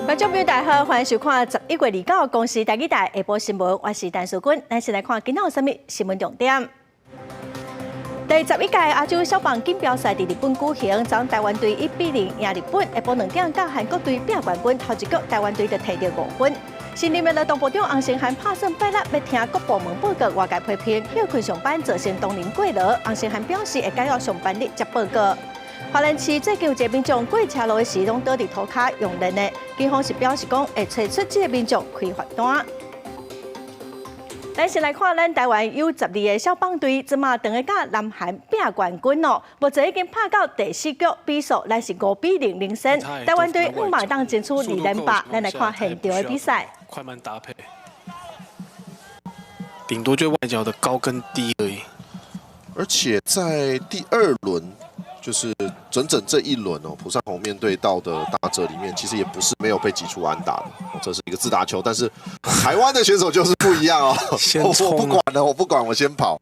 觀眾朋友大家好，歡迎收看11月29公視台語台下晡新聞，我是陳淑君。咱先來看今仔有啥物新聞重點。第11屆亞洲少棒錦標賽佇日本舉行，昨台灣隊1比0贏日本，下晡2點佮韓國隊拼冠軍，頭一局台灣隊就提著5分。新任的勞動部長洪申翰拍算拜六欲聽各部門報告，外界批評歇睏上班造成同仁過勞。洪申翰表示會改予上班日才報告。花蓮市最近有一個民眾過車路的時，攏倒佇塗跤用練的，警方是表示講會揣出這個民眾開罰單。咱先來看咱台灣 U12的少棒隊，這馬轉去佮南韓拼冠軍哦。目前已經拍到第四局，比數咱是5比0領先。台灣隊向望當爭取二連霸，咱來看現場的比賽。快慢搭配，頂多就外角的高跟低而已。而且在第二輪，就是整整這一輪哦，蒲尚宏面對到的打者裡面，其實也不是沒有被擊出安打的。這是一個自打球，但是台灣的選手就是不一樣哦。我不管了，我不管，我先跑，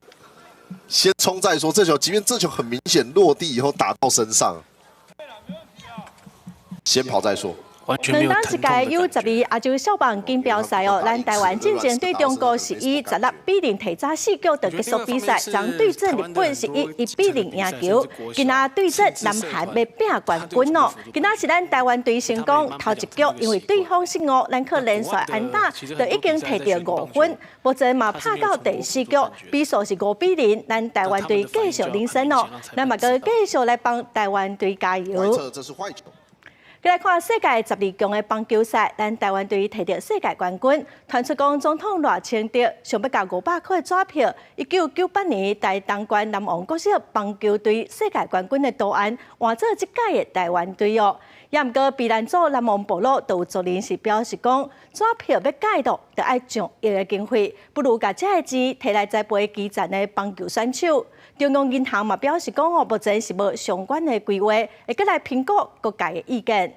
先衝再說。這球，即便這球很明顯落地以後打到身上，先跑再說。兩當一屆 U12亞洲少棒錦標賽哦，咱台灣進前對中國是以16比0提早四局就結束比賽，昨對陣日本是以1比0贏球。今仔對陣南韓欲拼冠軍哦。今仔是咱台灣隊成功頭一局，因為對方失誤，咱靠連續安打就已經提著5分。目前嘛拍到第四局，比數是5比0，咱台灣隊繼續領先哦。咱嘛閣繼續來幫台灣隊加油。來看世界十二強的棒球賽，咱台灣隊提著世界冠軍。傳出講總統賴清德想欲共500塊紙票，1998年台東縣南王國小棒球隊世界冠軍的圖案，換做這屆的台灣隊哦。也毋過卑南族南王部落就有族人是表示講，紙票欲改動，就愛上億的經費，不如共這个錢提來栽培基層的棒球選手。中央銀行嘛表示講哦，目前是無相關的規劃，會閣來評估各界的意見。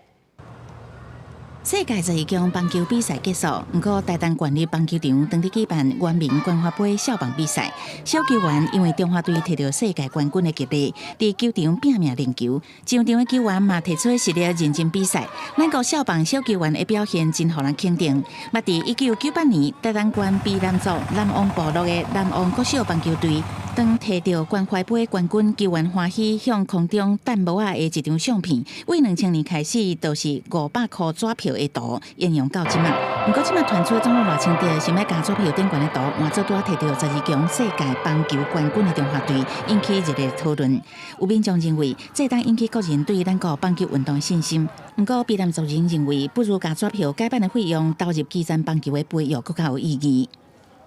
世界十二強棒球比賽結束，毋過台東縣立棒球場當日舉辦原民關懷盃少棒比賽，小球員因為中華隊提著世界冠軍的激勵，佇球場拚命練球。上場的球員嘛提出實力認真比賽。咱國少棒小球員的表現真予人肯定。捌佇1998年台東縣卑南族南王部落的南王國小棒球隊，當提著關懷盃冠軍，球員歡喜向空中擲帽仔的一張相片，為2000年開始，就是500塊紙票的圖沿用到這馬。毋過這馬傳出總統賴清德想欲共紙票頂懸的圖換做拄仔提著十二強世界棒球冠軍的中華隊，引起熱烈討論。有民眾認為，這當引起國人對咱國棒球運動的信心。毋過，卑南族人認為，不如共紙票改版的費用投入基層棒球的培育，閣較有意義。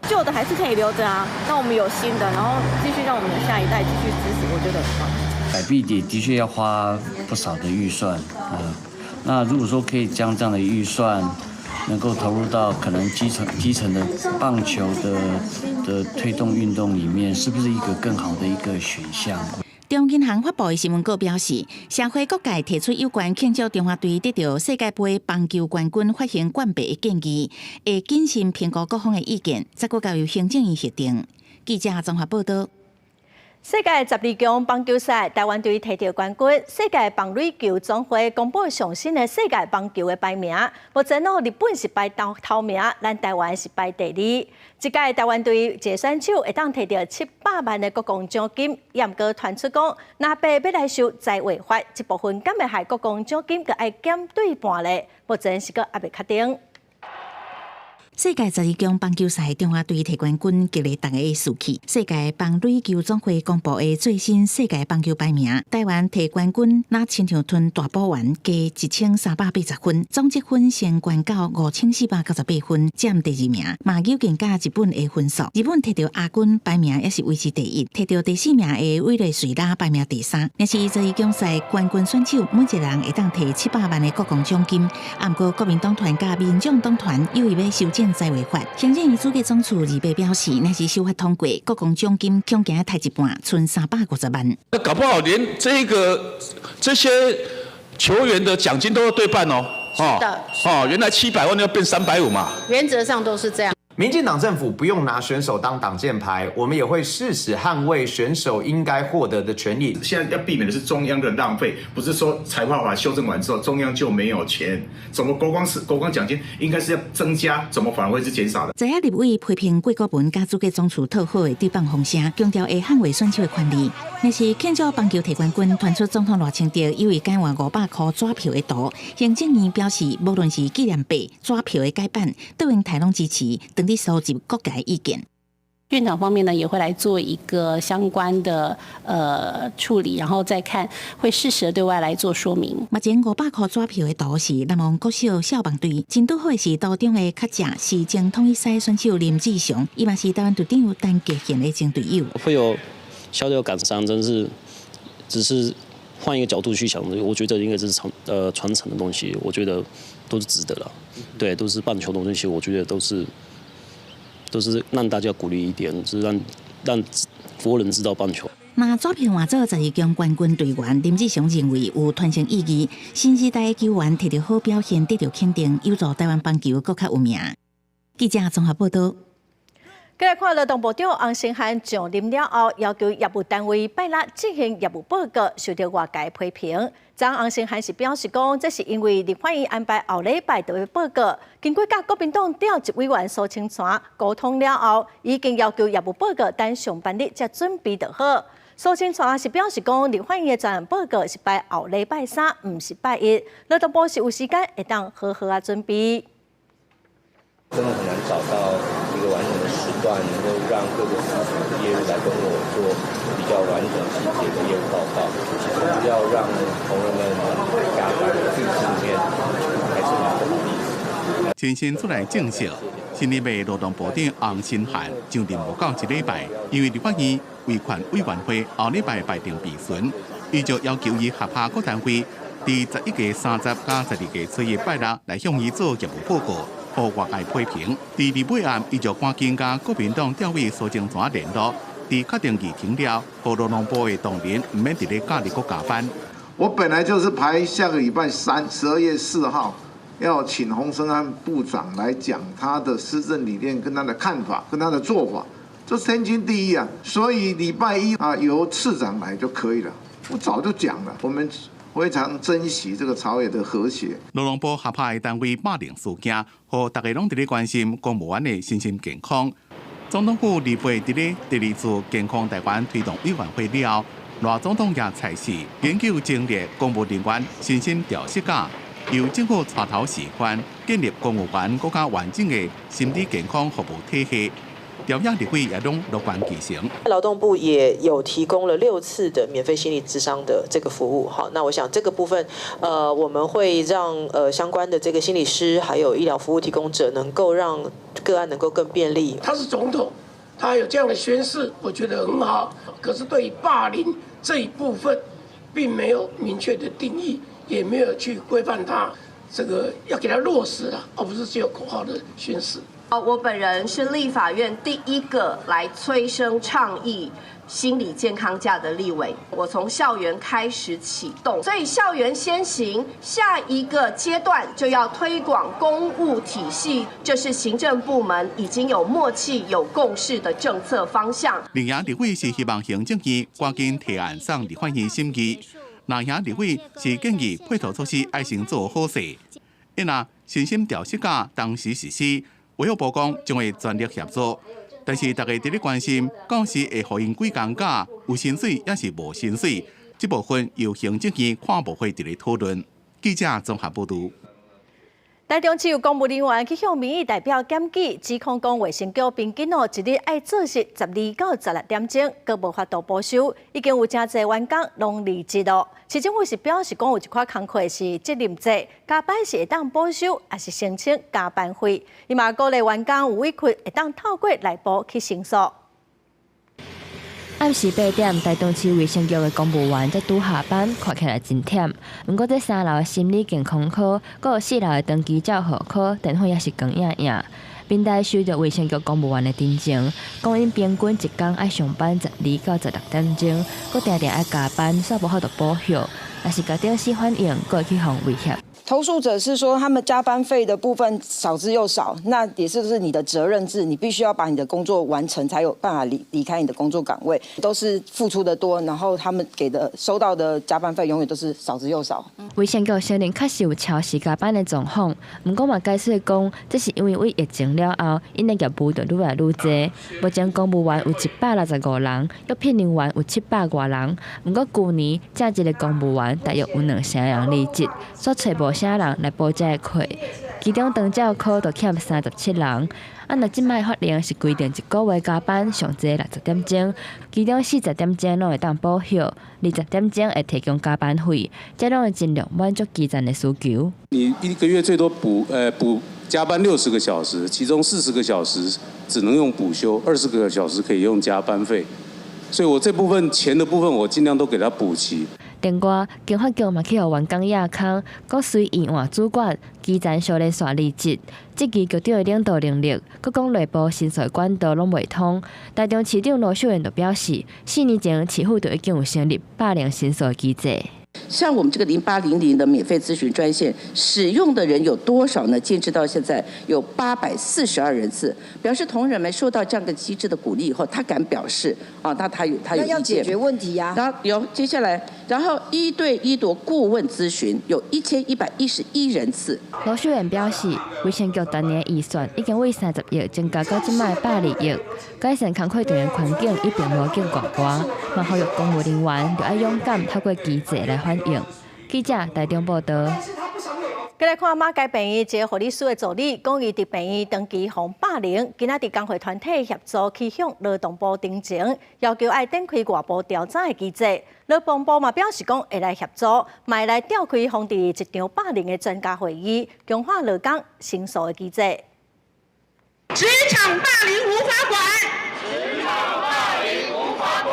舊的還是可以留着啊，那我們有新的，然後繼續讓我們的下一代繼續支持，我覺得很棒。改幣的確要花不少的預算，那如果說可以將這樣的預算能夠投入到可能基層的棒球的推動運動裡面，是不是一個更好的一個選項？中央銀行發布的新聞稿表示，社會各界提出有關慶祝中華隊得著世界盃棒球冠軍發行冠幣的建議，會謹慎評估各方的意見，再閣交由行政院核定。記者綜合報道。世界十二強棒球賽，台灣隊提著冠軍。世界棒壘球總會公布上新的世界棒球的排名，目前哦，日本是排頭頭名，咱台灣是排第二。這屆台灣隊一个選手會當提著700萬的國光獎金，也毋過傳出講，若爸欲來修栽培法，這部分敢會害國光獎金閣愛減對半咧？目前是閣猶未確定。世界十二強棒球賽，中華隊提冠軍激勵大家的士氣。世界棒壘球總會公布的最新世界棒球排名，台灣提冠軍若親像吞大補丸加1380分，總積分先懸到5498分，佔第二名。嘛有近佮日本的分數，日本提著亞軍排名也是維持第一，提著第四名的委內瑞拉排名第三。若是十二強賽冠軍選手，每一個人會當提700萬的國光獎金。啊，毋過國民黨團佮民眾黨團有意欲修正栽培法，行政院主計總處二八表示，若是修法通過，國光獎金恐驚刣一半，賰350萬。那搞不好連這些球員的獎金都要對半哦。是的。哦，原來700萬要變350嘛。原則上都是這樣。民進黨政府不用拿選手當擋箭牌，我們也會誓死捍衛選手應該獲得的權益。現在要避免的是中央的浪費，不是說財劃法修正完之後中央就沒有錢。怎麼國光是國光獎金應該是要增加，怎麼反而會是減少的？在野立委批評郭國文佮組閣總辭討好的對棒風聲，強調會捍衛選手的權利。若是慶祝棒球提冠軍，傳出總統賴清德以為改換500箍紙票的圖，行政院表示，無論是紀念幣、紙票的改版，卓榮泰攏支持。等佇收集各界意見。院長方面呢，也會來做一個相關的處理，然後再看會適時的對外來做說明。目前500箍紙票的圖是南王國小校棒隊，真拄好的是圖中的較正是前統一賽選手林志雄，伊嘛是台灣隊長陳傑憲的前隊友。會有小小感傷，真是只是換一個角度去想，我覺得應該是傳承的東西，我覺得都是值得了。對，都是棒球的東西，我覺得都是讓大家鼓勵一點，就是讓國人知道棒球。那紙票換做12強冠軍隊員林志雄認為有傳承意義，新時代球員摕著好表現得著肯定，有助台灣棒球閣較有名。記者綜合報道。過來看勞動部長洪申翰上任了後，要求業務單位拜六進行業務報告，受到外界批評。昨洪申翰是表示講，這是因為立法院安排後禮拜就會報告，經過佮國民黨調集委員蘇清泉溝通了後，已經要求業務報告等上班日才準備就好。蘇清泉是表示講，立法院的專案報告是排後禮拜三，毋是拜一。勞動部是有時間會當好好仔準備。真的很難找到一個完整的時段，能夠讓各個司署的業務來跟我做比較完整細節的業務報告。其實要讓同仁們加班，自己心裡面還是蠻不好意思。親身出來證實，新任的勞動部長洪申翰上任無夠一禮拜，因為立法院維權委員會後禮拜排定備詢，伊就要求伊轄下各單位佇11月30佮12月初一拜六來向伊做業務報告。予外界批評，佇禮拜暗，伊就趕緊佮國民黨調委蘇清泉聯絡，佇確定議程了，予勞動部的同仁毋免佇咧假日閣加班。我本來就是排下個禮拜三，12月4號，要請洪申翰部長來講他的施政理念、跟他的看法、跟他的做法，這是天經地義啊。所以禮拜一啊，由次長來就可以了。我早就講了，我們非常珍惜這個朝野的和諧。勞動部轄下的單位霸凌事件，予大家攏佇咧關心公務員的身心健康。總統府二八佇咧第二次健康台灣推動委員會了後，賴總統也裁示研究成立公務人員身心調適假，由政府帶頭示範，建立公務員閣較完整的心理健康服務體系。朝野立委也攏樂觀其成。勞動部也有提供了6次的免費心理諮商的這個服務，好，那我想這個部分，我們會讓相關的這個心理師還有醫療服務提供者，能夠讓個案能夠更便利。他是總統，他有這樣的宣示，我覺得很好。可是對於霸凌這一部分，並沒有明確的定義，也沒有去規範它，這個要給他落實啊，而不是只有口號的宣示。我本人是立法院第一個來催生倡議心理健康假的立委。我從校園開始啟動，所以校園先行，下一個階段就要推廣公務體系，這是行政部門已經有默契、有共識的政策方向。另外，立委是希望行政院趕緊提案送立法院審議，藍營立委是建議配套措施愛先做好勢。因若身心調適假同時實施。衛福部講將會全力協助，但是大家佇咧關心，到時會予𪜶幾工假，有薪水抑是無薪水？這部分由行政院跨部會佇咧討論。記者綜合報導。台中市有公務人員去向民意代表檢舉，指控講衛生局平均哦，一日愛做實12到16點鐘，閣無法度補休，已經有誠濟員工攏離職囉。市政府是表示講有一寡工課是責任制，加班是會當補休，抑是申請加班費。伊嘛鼓勵員工有委屈，會當透過內部去申訴。暗時8點，台中市衛生局的公務員才拄下班，看起來真忝。毋過，這三樓的心理健康科，閣有四樓的長期照護科，電火抑是光影影。民代收著衛生局公務員的陳情，講𪜶平均一工愛上班12到16點鐘，閣定定愛加班，煞無法度補休。若是共頂司反映，閣會去予威脅。投訴者是說，他們加班費的部分少之又少，那也是是你的責任制，你必須要把你的工作完成，才有辦法離開你的工作崗位。都是付出的多，然後他們給的收到的加班費永遠都是少之又少。衛生局承認確實有超時加班的狀況，毋過嘛解釋講，這是因為對疫情了後，𪜶的業務就愈來愈濟。目前公務員有165人，約聘人員有700外人。毋過舊年正職的公務員大約有兩成人離職，煞揣無啥人來補這個缺。其中長照科就欠37人。啊，若這擺法令是規定一個月加班上濟60點鐘，其中40點鐘攏會當補休，20點鐘會提供加班費，這攏會盡量滿足基層的需求。你一個月最多補加班60個小時，其中40個小時只能用補休，20個小時可以用加班費。所以我這部分錢的部分，我盡量都給他補齊。另外，經發局嘛去予員工壓空，閣隨意換主管，基層相連紲離職，質疑局長的領導能力，閣講內部申訴管道攏袂通。台中市長盧秀燕就表示，4年前市府就已經有成立霸凌申訴機制。像我們這個0800的免費諮詢專線，使用的人有多少呢？截至到現在有842人次，表示同仁們受到這樣的機制的鼓勵以後，他敢表示啊，他有意見。那要解決問題呀。然後有接下來，然後一對一的顧問諮詢有1111人次。盧秀燕表示，衛生局逐年預算已經為30億增加到這擺120億，改善工課場的環境伊並無見懸掛，嘛呼籲公務人員著愛勇敢透過機制來反映。記者台中報道。過來看馬偕病院一个護理師的助理，講伊佇病院長期予霸凌，今仔佇工會團體協助去向勞動部陳情，要求愛展開外部調查的機制。勞動部嘛表示講會來協助，嘛會來召開防治職場霸凌的專家會議，強化勞工申訴的機制。職場霸凌無法管。職場霸凌無法管。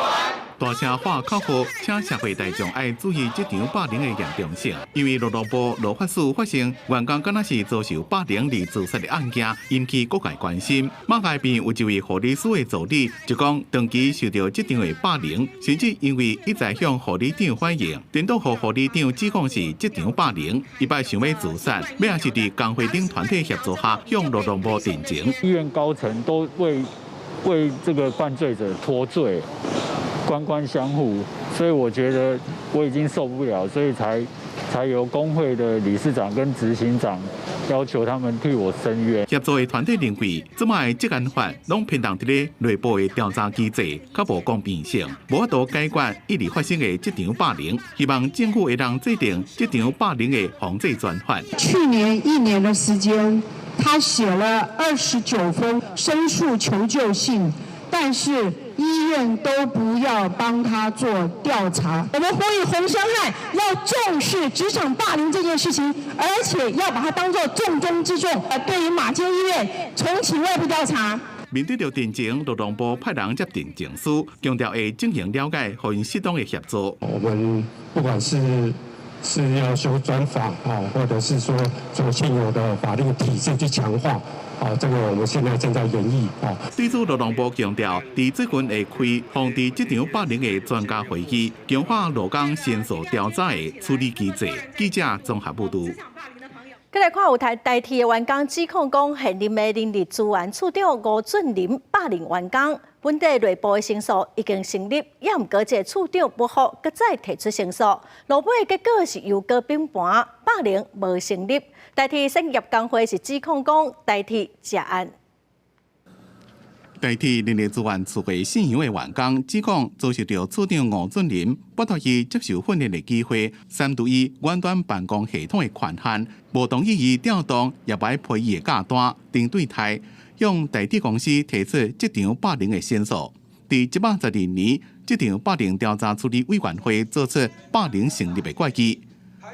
大聲喊口號，請社會大眾愛注意職場霸凌的嚴重性。因為勞動部勞發署發現員工敢若是遭受霸凌而自殺的案件，引起各界關心。馬偕病院有一位護理師的助理，就講長期受到職場的霸凌，甚至因為一再向護理長反映，顛倒予護理長指控是職場霸凌，伊擺想欲自殺，尾仔是佇工會頂團體協助下向勞動部陳情。醫院高層都為這個犯罪者脫罪。官官相護，所以我覺得我已經受不了，所以才由工會的理事長跟執行長要求他們替我申冤。協助的團體認為，這擺的職安法攏偏重佇咧內部的調查機制，較無公平性，無法度解決一直發生的職場霸凌。希望政府會當制定職場霸凌的防治專法。去年一年的時間，他寫了29封申訴求救信，但是醫院都不要幫他做調查。我們呼籲洪申翰要重視職場霸凌這件事情，而且要把它當作重中之重。對於馬偕醫院重啟外部調查。面對著陳情，勞動部派人接陳情書，強調會進行了解，予𪜶適當的協助。我們不管是要修專法啊，或者是說從現有的法令體制去強化。啊，這個我們現在正在研議啊。對此，勞動部強調，佇最近會開防治職場霸凌的專家會議，強化勞工申訴調查的處理機制。記者綜合報導。過來看有台鐵的員工指控講，現任的人力資源處長吳俊霖霸凌員工，本地內部的申訴已經成立，也毋過這个處長不服，閣再提出申訴，落尾結果是由高崩盤，霸凌無成立。台鐵產業工會是指控講台鐵涉案。台鐵人力資源處的姓楊的員工指控遭受著處長吳俊霖剝奪伊接受訓練的機會，刪除伊遠端辦公系統的權限，無同意伊調動，也無愛批伊的假單，針對台向台鐵公司提出職場霸凌的申訴。佇112年，職場霸凌調查處理委員會做出霸凌成立的決議。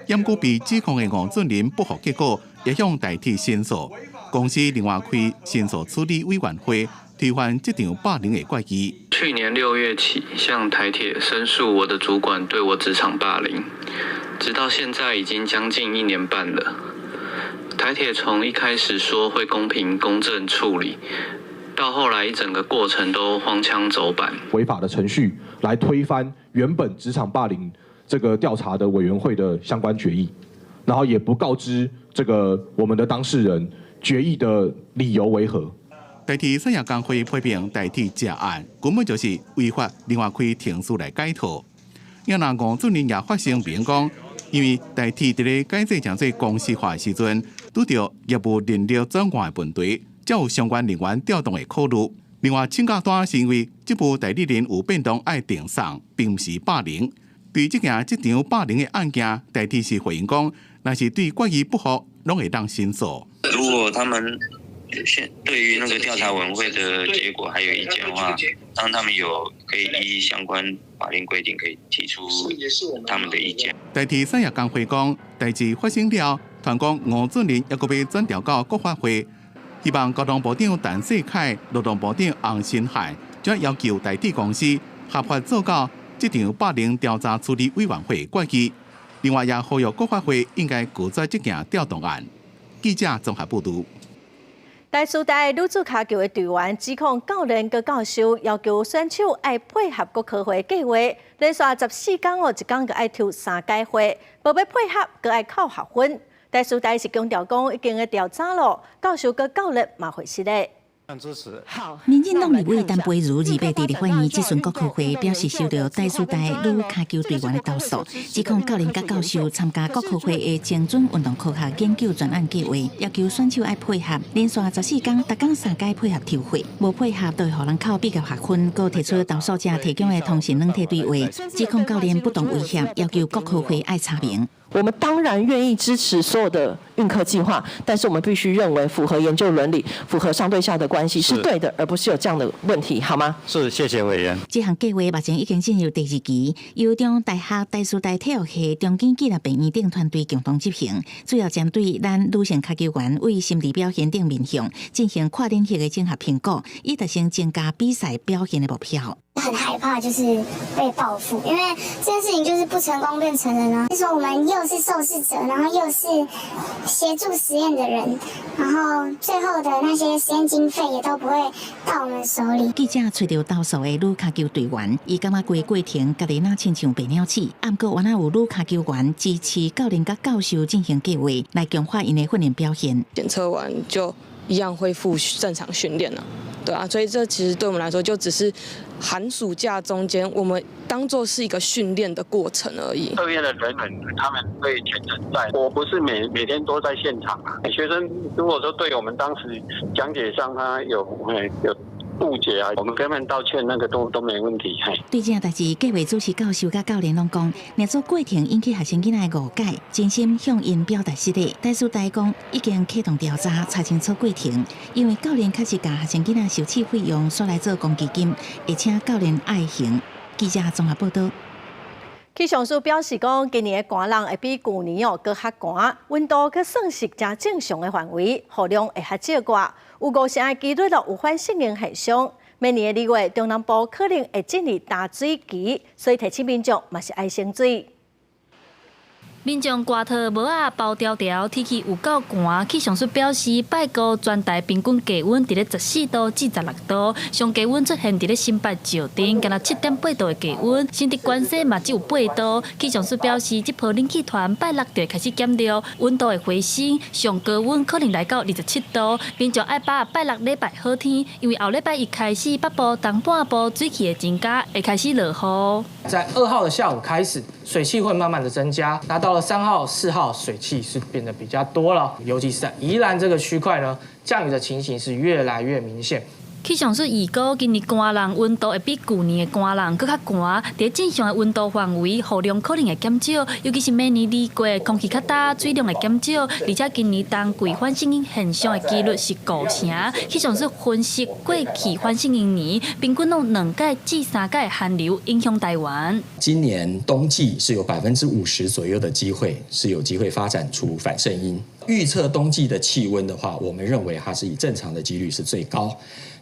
毋過被指控的吳俊霖不服結果，也向台鐵申訴。公司另外開申訴處理委員會，推翻職場霸凌的決議。去年6月起，向台鐵申訴我的主管對我職場霸凌，直到現在已經將近一年半了。台鐵從一開始說會公平公正處理，到後來一整個過程都荒腔走板，違法的程序來推翻原本職場霸凌這個調查的委員會的相關決議。然後也不告知這個我們的當事人決議的理由為何。台鐵產業工會批評台鐵這案，根本就是違法，另外開程序來解套。也若吳主任也發聲明講，因為台鐵佇咧改制成做公司化的時陣，拄著業務人力轉換的問題，才有相關人員調動的考慮。另外，請假單是因為這部代理人有便當愛訂送，並毋是霸凌。對這件職場霸凌的案件，台鐵是回應講，若是對決議不服，攏會當申訴。如果他們現對於那個調查委員會的結果還有意見的話，當他們有可以依相關法令規定，可以提出他們的意見。台鐵產業工會講，代誌發生了，傳講吳主任猶閣欲轉調到國發會，希望交通部長陳世凱、勞動部長洪申翰，將要求台鐵公司合法做到這場霸凌調查處理委員會決議。另外，也呼籲國發會應該拒絕這件調動案。記者綜合報導。台師大女子跤球的隊員指控教練佮教授要求選手愛配合國科會計劃，連續14工哦，一工閣愛抽三改血，無欲配合閣愛扣學分。台師大是強調講已經咧調查咯，教授佮教練嘛會失的。支持。好，民進黨立委陳培如2八佇立法院質詢國科會，表示收到台師大女跤球隊員的投訴，指控教練佮教授參加國科會的精準運動科學研究專案計劃，要求選手愛配合，連續14工，逐工三改配合抽血，無配合就會予人扣畢業學分。閣提出投訴者提供的通訊軟體對話，指控教練不當威脅，要求國科會愛查明。我們當然願意支持所有的運科計劃，但是我們必須認為符合研究倫理、符合上對下的關係是對的，而不是有這樣的問題，好嗎？是，謝謝委員。這項計劃目前已經進入第二期，由中央大學台師大體育系中正紀念病院等團隊共同執行，主要針對咱女性跤球員為心理表現等面向進行跨領域的綜合評估，以達成增加比賽表現的目標。很害怕，就是被報復，因為這件事情就是不成功便成仁啊。就說我們又是受試者，然後又是協助實驗的人，然後最後的那些實驗經費也都不會到我們手裡。記者揣著投訴的女跤球隊員，伊感覺規過程家己若親像白鳥鼠。毋過，原來有女跤球員支持教練佮教授進行計劃，來強化𪜶的訓練表現。檢測完就一樣恢復正常訓練了，對啊，所以這其實對我們來說就只是寒暑假中間，我們當做是一個訓練的過程而已。測驗的人們他們會全程在，我不是每天都在現場啊。學生如果說對我們當時講解上他有誤解啊，我們跟他們道歉，那個都沒問題。對這件代誌，計劃主持教授佮教練攏講，若做過程引起學生囡仔的誤解，真心向𪜶表達失禮。台師大講已經啟動調查，查清楚過程，因為教練確實共學生囡仔收取費用，煞來做公積金，而且教練愛行。記者綜合報道。氣象署表示講，今年的寒冷會比舊年哦閣較寒，溫度閣算是誠正常的範圍，雨量會較少寡。有5成的幾率有反聖嬰現象。明年的2月，中南部可能會進入大水期，所以提醒民眾嘛是愛省水。民眾外套帽仔包牢牢，天氣有夠寒。氣象署表示，拜五全台平均低溫佇咧14度至16度，上低溫出現佇咧新北石碇，干焦7.8度的低溫。新竹關西嘛只有8度。氣象署表示，這波冷氣團拜六就會開始減弱，溫度會回升，上高溫可能來到27度。民眾愛把握拜六禮拜好天，因為後禮拜一開始，北部、東半部水汽會增加，會開始落雨。在2號的下午開始，水汽會慢慢的增加，那到了3號、4號，水汽是變得比較多了，尤其是在宜蘭這個區塊呢，降雨的情形是越來越明顯。氣象署預估，今年寒冷溫度會比舊年的寒冷閣較寒，佇正常的溫度範圍，雨量可能會減少，尤其是明年2月，空氣較焦，水量會減少，而且今年冬季反聖嬰現象的幾率是5成。氣象署分析，過去反聖嬰年平均攏2改至3改的寒流影響台灣。今年冬季是有50%左右的機會是有機會發展出反聖嬰。預測冬季的氣溫的話，我們認為它是以正常的幾率是最高。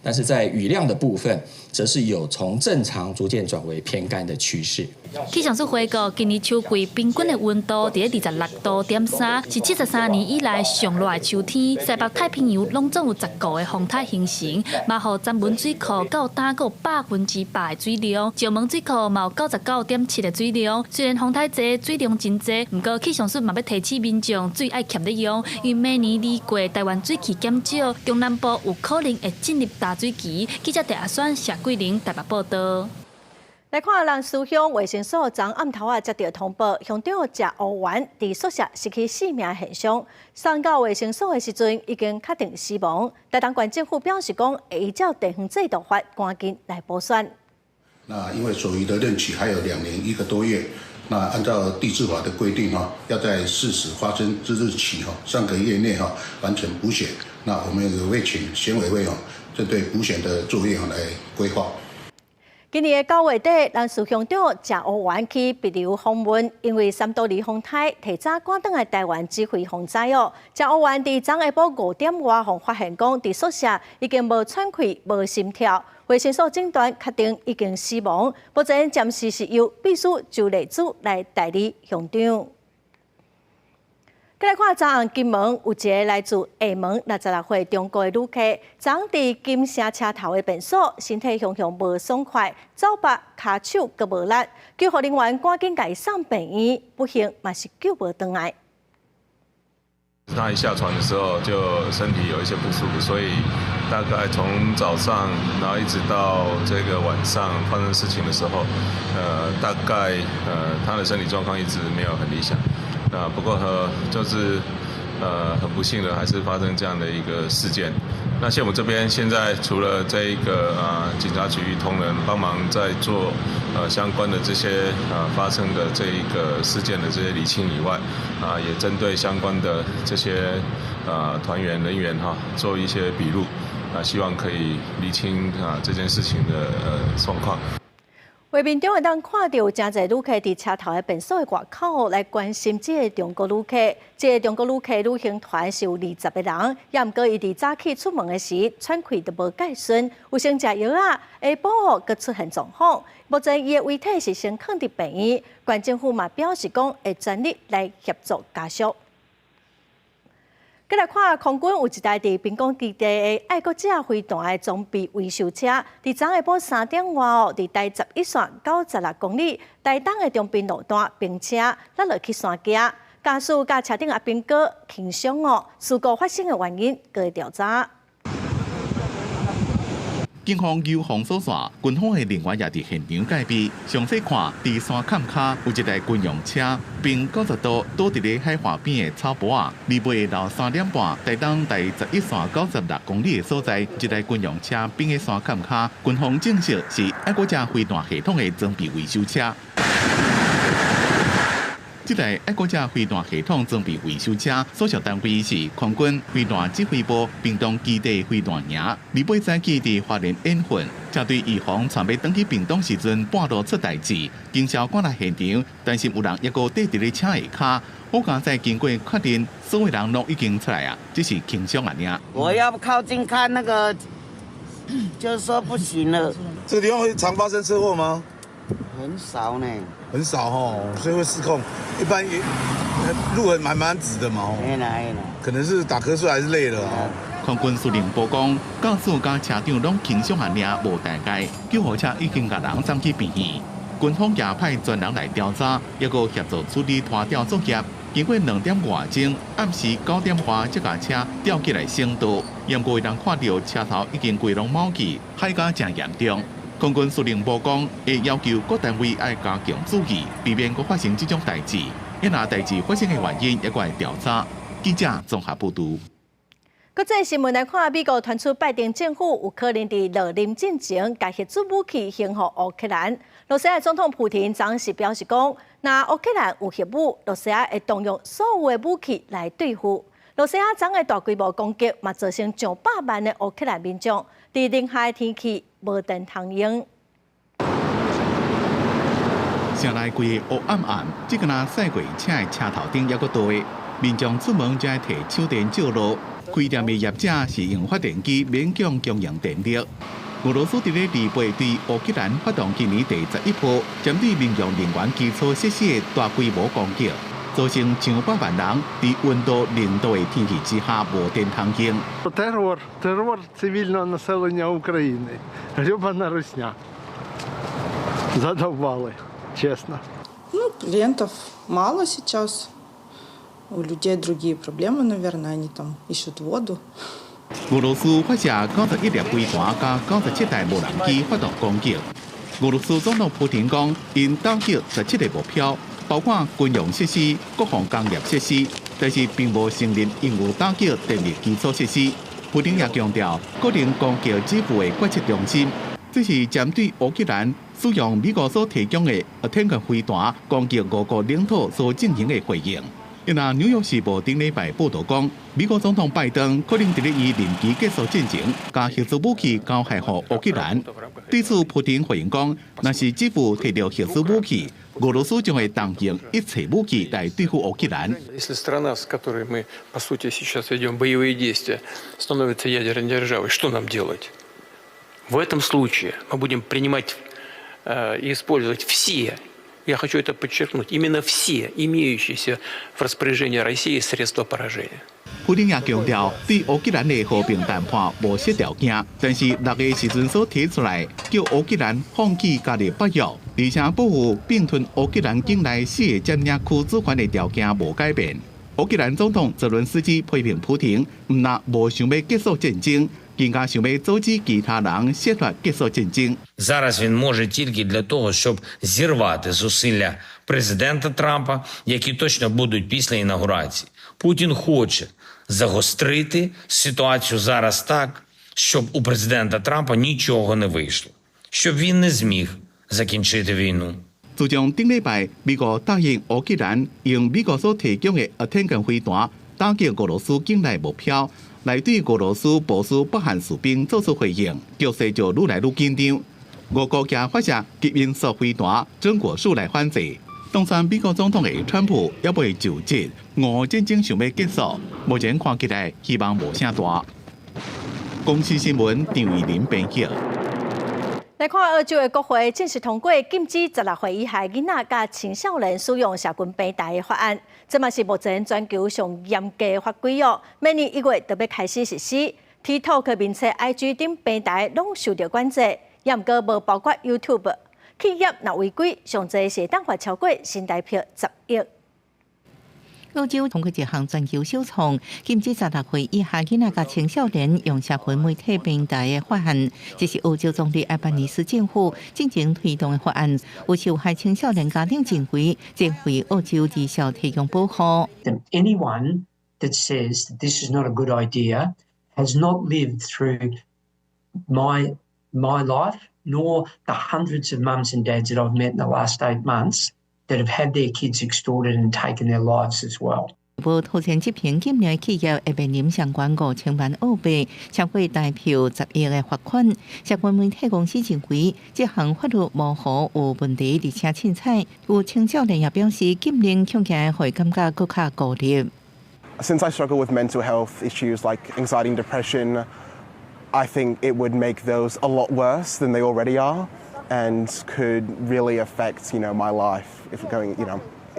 但是在雨量的部分，則是有從正常逐漸轉為偏乾的趨勢。氣象署回告，今年秋季平均的溫度佇26.3度，是73年以來上熱的秋天。西北太平洋攏總有10個的風颱形成，馬予曾文水庫到今閣有100%的水量，石門水庫嘛有99.7的水量。雖然風颱濟，水量真濟，毋過氣象署嘛欲提醒民眾水愛儉咧用，因為明年二月台灣水汽減少，中南部有可能會進入大水期。記者鄭阿選、謝桂玲台北報道。來看蘭嶼鄉衛生所昨暗頭仔接著通報，鄉長謝烏元佇宿舍失去性命現象，送到衛生所的時陣已經確定死亡。台東縣政府表示講，會依照地方制度法，趕緊來補選。那因為所餘的任期還有2年1個多月，那按照地治法的規定哈，要在事實發生之日起哈，3個月內哈完成補選。那我們也會請選委會哦，針對補選的作業來規劃。今年的9月底，蘭嶼鄉長謝烏元去帛琉訪問，因為三都梨風颱提早趕轉來台灣指揮防災哦。謝烏元佇昨下晡5點外，予發現講佇宿舍已經無喘氣、無心跳，衛生所診斷確定已經死亡。目前暫時是由秘書周麗珠來代理鄉長。來看，昨暗金門有一个來自廈門66歲中國的旅客，昨佇金城車頭的便所，身體雄雄無爽快，走腹、跤手閣無力，救護人員趕緊共伊送病院，不幸嘛是救無轉來。他一下船的時候就身體有一些不舒服，所以大概從早上，然後一直到這個晚上發生事情的時候，大概他的身體狀況一直沒有很理想。那不過就是很不幸的，還是發生這樣的一個事件。那縣府這邊現在除了這一個警察局同仁幫忙在做相關的這些發生的這一個事件的這些釐清以外，啊也針對相關的這些團員人員哈做一些筆錄，啊希望可以釐清啊這件事情的狀況。畫面中會當看著有誠濟旅客佇車頭的便所的外口來關心這个中國旅客。這个中國旅客旅行團是有20個人，也毋過伊佇早起出門的時喘氣都無蓋順，有先食藥仔，下晡哦閣出現狀況。目前伊的遺體是先囥佇病院，縣政府嘛表示講會全力來協助家屬。閣來看空軍有一台佇兵工基地的愛國者飛彈的裝備維修車，佇昨下晡3點外哦，佇台11線96公里台東的長濱路段冰車落落去山崎，駕駛佮車頂阿兵哥輕傷哦，事故發生的原因閣會調查。警方有封鎖線，軍方的人員也佇現場戒備。詳細看，佇山崁跤有一台軍用車，冰90度倒佇咧海岸邊的草坡仔。二尾下晝3點半，台東台11線96公里的所在，一台軍用車冰佇山崁跤，軍方證實是愛國者飛彈系統的裝備維修車。這台愛國者飛彈系統裝備維修車所屬單位是空軍飛彈指揮部屏東基地飛彈營。28早起佇花蓮演訓，車隊預防準備轉去屏東時陣半路出代誌，警消趕來現場，擔心有人猶閣綴佇咧車下跤。好佳哉經過確認，所有人攏已經出來啊，只是輕傷爾爾。我要靠近看那個，就是說不行了。這個地方會常發生車禍嗎？很少呢。很少哦，所以會失控。一般路很蠻直的嘛。可能是打瞌睡還是累了哦。空軍司令部講，駕駛佮車長攏輕傷爾爾，無大礙。救護車已經共人送去病院。軍方也派專人來調查，猶閣協助處理拖吊作業。經過2點外鐘，暗時9點外，這架車吊起來升道。毋過會當看著車頭已經規攏毛去，海甲誠嚴重。空軍司令部講，會要求各單位愛加強注意，避免閣發生這種代誌。若代誌發生的原因，猶閣會調查。記者綜合報導。國際新聞來看，美國傳出拜登政府有可能佇落林進前，共核子武器獻予烏克蘭。羅西亞總統普廷昨時表示講，若烏克蘭有核武，羅西亞會動用所有的武器來對付。羅西亞昨的大規模攻擊，嘛造成上百萬的烏克蘭民眾佇零下的天氣無電通用。城內規个烏暗暗，這敢若賽過車的車頭燈猶閣倒的。民眾出門才提手電照路。開店的業者是用發電機勉強供應電力。俄羅斯佇咧禮拜對烏克蘭發動今年第11波針對民用能源基礎設施的大規模攻擊，造成上百萬人佇溫度0度的天氣之下無電通用。 Терор, терор цивільного населення України. Гребана русня. Задовбали, чесно. Ну, клиентов мало сейчас. У людей другие проблемы, наверное, они там ищут воду. 俄羅斯發射91粒飛彈佮97台無人機發動攻擊。俄羅斯總統普廷講，𪜶打擊17個目標，包括軍用設施、國防工業設施，但是並無承認𪜶有打擊電力基礎設施。普廷也強調，可能攻擊基輔的決策中心，這是針對烏克蘭使用美國所提供的坦克飛彈攻擊俄國領土所進行的回應。因為紐約時報頂禮拜報導講，美國總統拜登可能佇咧伊任期結束進前，將核子武器交還予烏克蘭。對此，普廷回應講，若是基輔提著核子武器，俄羅斯將會動用一切武器來對付烏克蘭。 Если страна, с которой мы, по сути, сейчас ведем боевые действия, становится ядерной державой, что нам делать? В этом случае мы будем принимать и использовать все, я хочу это подчеркнуть, именно все имеющиеся в распоряжении России средства поражения. 普丁也強調，對烏克蘭的和平談判無設條件，但是6月時陣所提出來，叫烏克蘭放棄加入北約，而且保護併吞烏克蘭境內四個佔領區主權的條件無改變。烏克蘭總統澤倫斯基批評普丁，毋但無想欲結束戰爭，更加想欲阻止其他人設法結束戰爭。 Зараз він може тільки для того, щоб зірвати зусилля президента Трампа, які точно будуть після інаугурації. Путін хоче загострити ситуацію зараз так, щоб у президента Трампа нічого не вийшло, щоб він не зміг закінчити війну. 自從頂禮拜，美國答應烏克蘭用美國所提供的阿坦克飛彈打擊俄羅斯境內目標，來對俄羅斯部署北韓士兵做出回應，局勢就愈來愈緊張。俄國也發射極音速飛彈中國數來反制。當選美國總統的川普猶未就職，俄烏戰爭想欲結束，目前看起來希望無啥大。公視新聞張玉玲編輯。來看澳洲的國會正式通過禁止16歲以下囡仔佮青少年使用社群平台的法案，這嘛是目前全球上嚴格的法規哦。明年1月就欲開始實施，TikTok、面冊、IG 等平台攏受著管制，也毋過無包括 YouTube。企業若違規，上濟是會當罰超過新台幣10億。澳洲通過一項全球首創禁止16歲以下囡仔佮青少年用社群媒體平台的法案，這是澳洲總理艾班尼斯政府進前推動的法案，有受害青少年家長認為，這為澳洲兒少提供保護。 Anyone that says that this is not a good idea has not lived through my life, nor the hundreds of mums and dads that I've met in the last 8 months that have had their kids extorted and taken their lives as well. 無妥善執行禁令的企業會面臨相關5000萬澳幣，超過台幣10億的罰款。社群媒體公司認為，這項法律模糊有問題，而且凊彩。有青少年也表示，禁令恐驚會感覺閣較孤立。 Since I struggle with mental health issues like anxiety and depression, I think it would make those a lot worse than they already are and could really affect my life if going in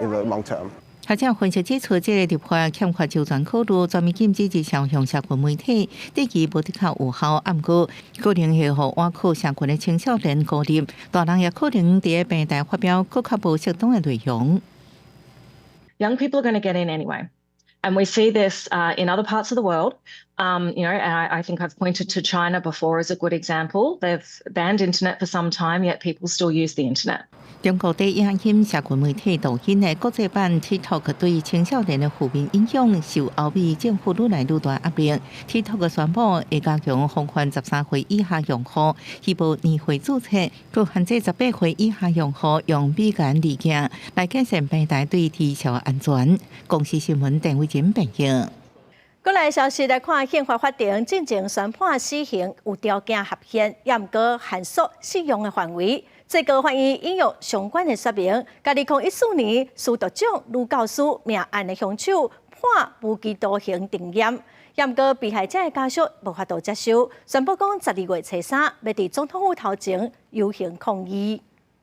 the long term. 學者分析指出，這个立法欠缺周全考慮，全面禁止兒少用社群媒體，短期無的確有效，毋過可能會予倚靠社群的青少年孤立，大人也可能佇平台發表閣較無適當的內容。 Young people are going to get in anyway. And we see this in other parts of the world. And I think I've pointed to China before as a good example. They've banned internet for some time, yet people still use the internet. 中國第影響社群媒體抖音的國際版 TikTok 對青少年的負面影響，受歐美政府愈來愈大壓力。TikTok 宣布會加強防範13歲以下用戶，希望年歲註冊，閣限制18歲以下用戶用美顏濾鏡來改善平台對兒少安全。公視新聞鄧偉珍編譯。國內消息來看，憲法法庭進前宣判死刑有條件合憲，也毋過限縮適用的範圍。最高法院引用相關的說明，共2014年司徒獎女教師命案的兇手。判無期徒刑定讞。毋過被害者的家屬無法度接受，宣布講12月初三欲佇總統府頭前遊行抗議。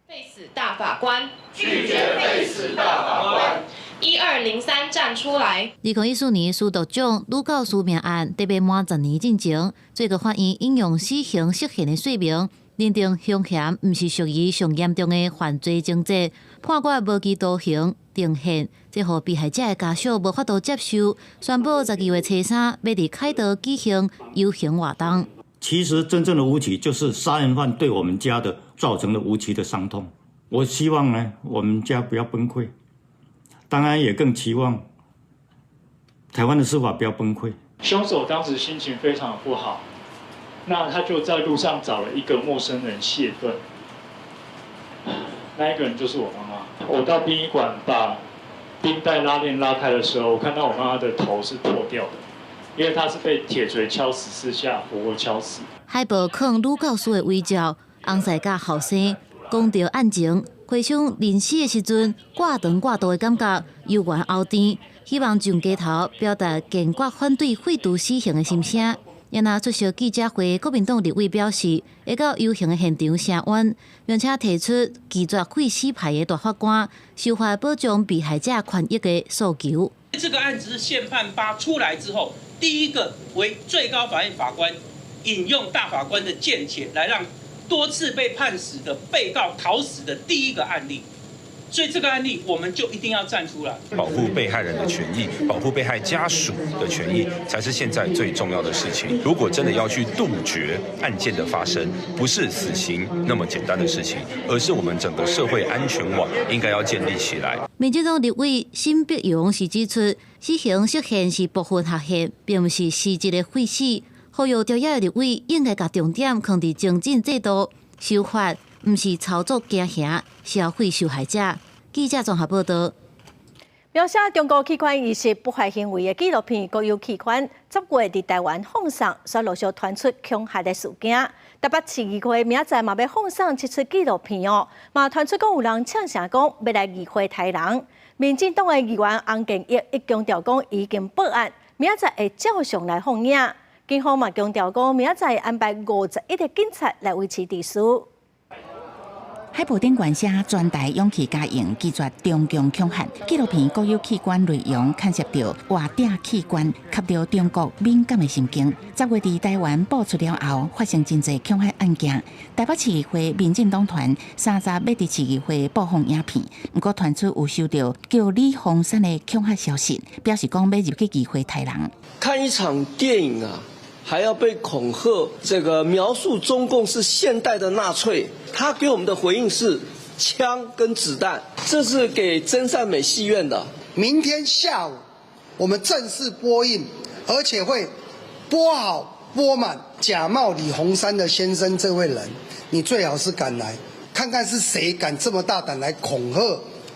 廢死大法官，拒絕廢死大法官。 1203站出來。2014年司徒長女教師命案，特別滿10年進前，最高法院引用死刑釋憲的說明，認定兇嫌毋是屬於上嚴重的犯罪情節，判決無期徒刑定讞，這予被害者的家屬無法度接受，宣布12月初三欲佇凱道舉行遊行活動。其實真正的無期就是殺人犯對我們家的造成的無期的傷痛。我希望呢，我們家不要崩潰，當然也更期望台灣的司法不要崩潰。兇手當時心情非常不好，那他就在路上找了一個陌生人洩憤，那一個人就是我媽媽。我到殯儀館把冰袋拉鏈拉開的時候，我看到我媽媽的頭是破掉的。因為他是被鐵錘敲14下，活活敲死。海報囥女教師的遺照，翁婿佮後生講著案情，回想臨死的時陣，掛腸掛肚的感覺，猶原喉甜，希望上街頭表達堅決反對廢除死刑的心聲。因若出席記者會，國民黨立委表示，會到遊行的現場聲援，並且提出拒絕廢死派的大法官修法保障被害者權益的訴求。這個案子是憲判八出來之後，第一個為最高法院法官引用大法官的見解，來讓多次被判死的被告逃死的第一個案例，所以這個案例我們就一定要站出來，保護被害人的權益，保護被害家屬的權益，才是現在最重要的事情。如果真的要去杜絕案件的發生，不是死刑那麼簡單的事情，而是我們整個社會安全網應該要建立起來。民進黨立委沈碧榮是指出，死刑釋憲是部分合憲，並毋是實質的廢死。呼籲朝野的立委應該共重點放佇精進制度、修法，毋是操作驚嚇、消費受害者。記者綜合報道。描寫中國器官移植不法行為的紀錄片《國有器官》10月佇台灣放送，煞陸續傳出恐嚇的事件。台北市議會明仔載嘛欲放送這齣紀錄片哦，嘛傳出講有人嗆聲講欲來議會刣人。民進黨的議員洪建義伊強調講已經報案，明仔載會照常來放映。警方嘛強調講，明仔載安排51個警察來維持秩序。海報頂懸寫全台勇氣加油，拒絕中共恐嚇。紀錄片國有器官內容牽涉著活摘器官，及著中國敏感的神經。10月佇台灣播出了後，發生真濟恐嚇案件。台北市議會民進黨團30欲佇市議會播放影片，毋過傳出有收著叫李鳳山的恐嚇消息，表示講欲入去議會刣人。看一場電影啊，還要被恐嚇，這個描述中共是現代的納粹，他給我們的回應是槍跟子彈，這是給真善美戲院的。明天下午我們正式播映，而且會播好播滿。假冒李鴻山的先生這位人，你最好是敢來看看是誰敢這麼大膽來恐嚇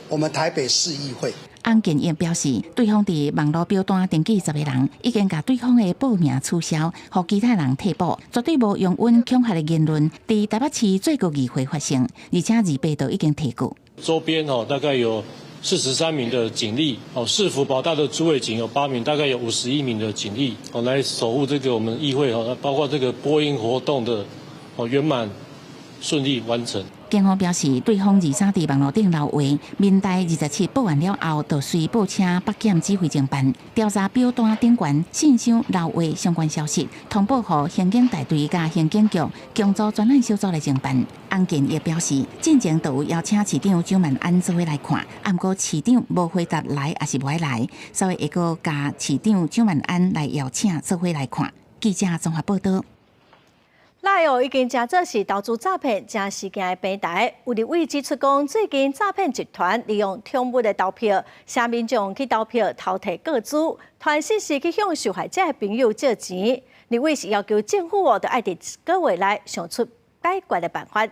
我們台北市議會。洪建義表示，對方佇網路表單登記10個人，已經共對方的報名取消，予其他人替補，絕對無容忍恐嚇的言論。佇台北市最高議會發生，而且28都已經提告。周邊哦，大概有43名的警力，哦，市府保大的諸位警有8名，大概有51名的警力，哦，來守護這個我們議會哦，包括這個播映活動的哦圓滿順利完成。警方表示，對方23佇網路頂留話，民大27報案了後，就隨報請北檢指揮偵辦調查表單頂懸信箱留話相關消息，通報予刑警大隊佮刑警局強組專案小組來偵辦。洪建義表示，進前就有邀請市長蔣萬安做伙來看，毋過市長無回答來抑是無愛來，所以會閣共市長蔣萬安來邀請做伙來看。記者綜合報道。 LINE 哦，已經成做是投資詐騙誠時興的平台。有立委指出講，最近詐騙集團利用寵物的投票，請民眾去投票偷提個資，傳信息去向受害者的朋友借錢。立委是要求政府哦，著愛佇一個月內想出解決的辦法。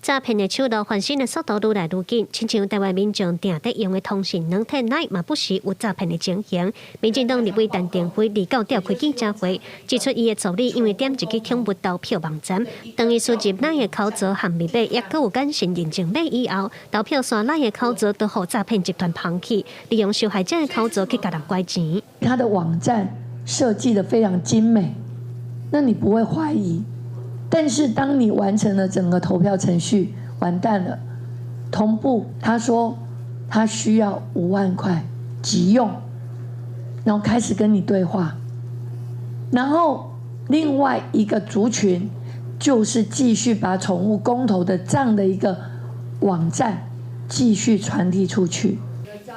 詐騙的手路翻新的速度愈來愈緊，親像台灣民眾定佇用的通訊軟體 LINE 嘛，不時有詐騙的情形。民進黨立委陳亭妃二九召開記者會，指出伊的助理因為點入去寵物投票網站，當伊輸入 LINE 的口座和密碼，抑閣有眼神認證碼以後，投票紲 LINE 的口座都予詐騙集團捧去，利用受害者的口座去共人拐錢。他的網站設計得非常精美，那你不會懷疑。但是當你完成了整個投票程序，完蛋了，同步他說他需要5萬塊急用，然後開始跟你對話，然後另外一個族群就是繼續把寵物公投的這樣的一個網站繼續傳遞出去。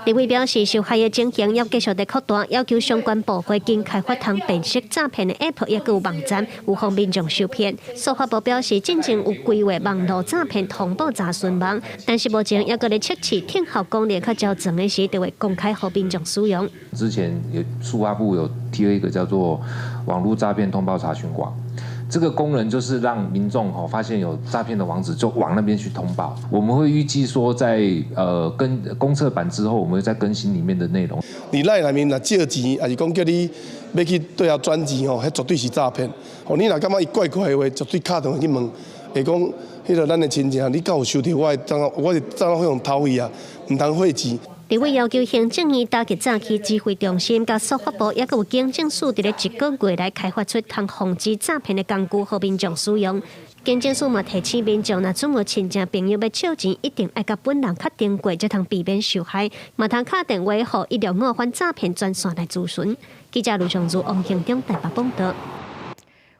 立委表示，受害的情形猶繼續佇擴大，要求相關部會緊開發通辨識詐騙的 App，抑閣有網站，預防民眾受騙。司法部表示，進前有規劃網路詐騙通報查詢網，但是目前猶閣咧測試聽候功能較齊全的時，就會公開予民眾使用。之前有數發部有貼一個叫做網路詐騙通報查詢網。這個功能就是讓民眾吼發現有詐騙的網址，就往那邊去通報。我們會預計說，在跟公測版之後，我們會再更新裡面的內容。你 LINE 內面若借錢，抑是講叫你欲去對遐轉錢吼，彼絕對是詐騙。吼，你若感覺伊怪怪的話，絕對敲電話去問，會講彼个咱的親戚，你敢有收著我的帳號？我的帳號予人偷去啊，毋通匯錢。立委要求行政院打擊詐欺指揮中心、佮司法部，抑閣有警政署，佇咧一個月內開發出通防止詐騙的工具，予民眾使用。警政署嘛提醒民眾，若準有親戚朋友欲借錢，一定愛佮本人確定過，才通避免受害。嘛通敲電話予165反詐騙專線來諮詢。記者盧尚如、王興中台北報導。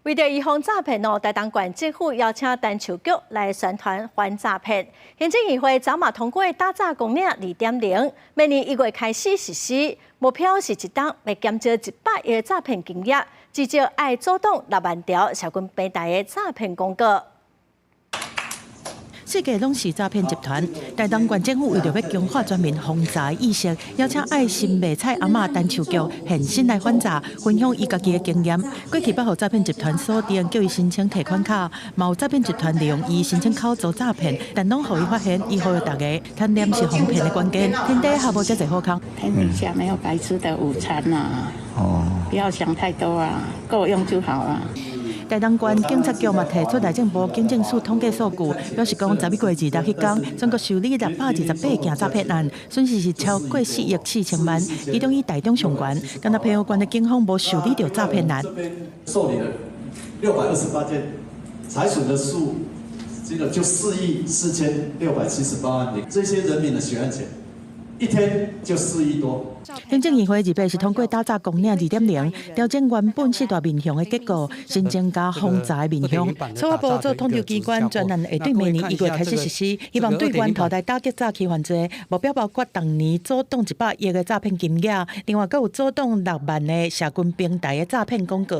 為著預防詐騙哦，台東縣政府邀請陳樹菊來宣傳反詐騙。行政議會昨嘛通過打詐綱領2.0，明年1月開始實施，目標是一冬欲減少100億詐騙金額，至少愛阻擋6萬條社群平台的詐騙廣告。世界攏是詐騙集團，台東縣政府為著欲強化全民防詐意識，邀請愛心賣菜阿嬤陳樹菊現身來反詐，分享伊家己的經驗。過去捌予詐騙集團鎖定，叫伊申請提款卡，嘛有詐騙集團利用伊申請口座詐騙，但攏予伊發現，伊呼籲大家貪念是防騙的關鍵。天底下無遮濟好康。天底下沒有白吃的午餐吶！哦，不要想太多啊，夠用就好了。台東縣警察局嘛提出內政部警政署統計數據，表示講12月26彼工，全國受理628件詐騙案，損失是超過4億4千萬，其中以台中上懸，敢若澎湖縣的警方無受理著詐騙案。受理了628件，財損的數，這個就4億4678萬元，這些人民的血汗錢，一天就4億多。行政議會28是通過打詐綱領2.0，調整原本四大面向的結構，新增加防詐的面向。司法部做統籌機關，專案會對明年1月開始實施，希望對源頭來打擊詐欺犯罪，目標包括逐年阻擋100億的詐騙金額，另外閣有阻擋6萬个社群平台的詐騙廣告。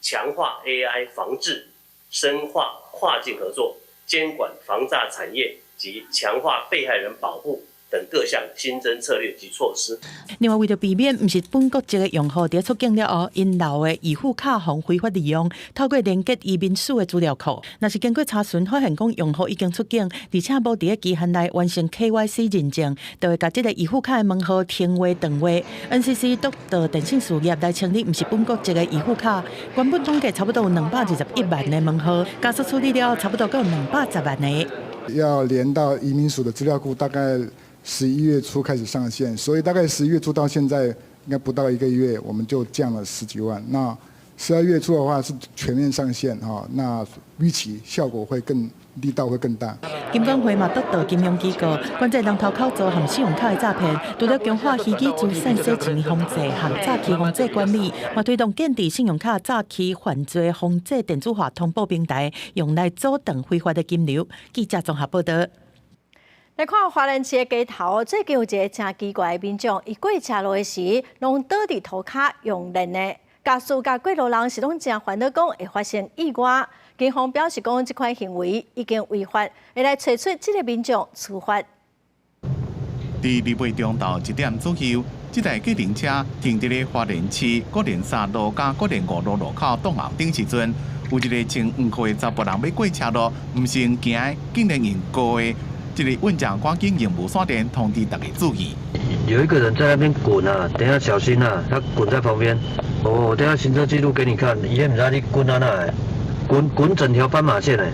強化 AI 防治，深化跨境合作，監管防詐產業及強化被害人保護等各項新增策略及措施。另外，為著避免毋是本國籍的用戶佇出境了後，𪜶留的預付卡予非法利用，透過連結移民署的資料庫，若是經過查詢發現講用戶已經出境，而且無佇咧期限內完成 KYC 認證，就會共這个預付卡的門號停話斷話。NCC 督導電信事業來清理毋是本國籍的預付卡，原本統計差不多有221萬个門號，加速處理了後，差不多閣有210萬个。要連到移民署的資料庫，大概11月初開始上線，所以大概11月初到現在，應該不到一個月，我們就降了十幾萬。那12月初的話是全面上線，哈，那預期效果會更力道會更大。金管會嘛督導金融機構，管制人頭口座和信用卡的詐騙，除了強化虛擬資產洗錢防制和詐欺防制管理，嘛推動建置信用卡詐欺犯罪防制電子化通報平台，用來阻斷非法的金流。記者綜合報導。來看花蓮市的街頭，最近有一个誠奇怪的民眾，伊過車路的時，攏倒佇塗跤用練的。駕駛佮過路人是攏誠煩惱，講會發生意外。警方表示講，這款行為已經違法，會來揣出這个民眾處罰。佇禮拜中晝1點左右，這台計程車停佇咧花蓮市國連三路佮國連五路路口擋紅燈時陣，有一个穿黃褲的查埔人欲過車路，毋成行，竟然用高的。這个運將趕緊用無線電通知大家注意。有一個人在那邊滾啊，等下小心啊，他滾在旁邊。哦，我等下行車記錄給你看，伊毋知你滾啊哪，滾滾整條斑馬線嘞。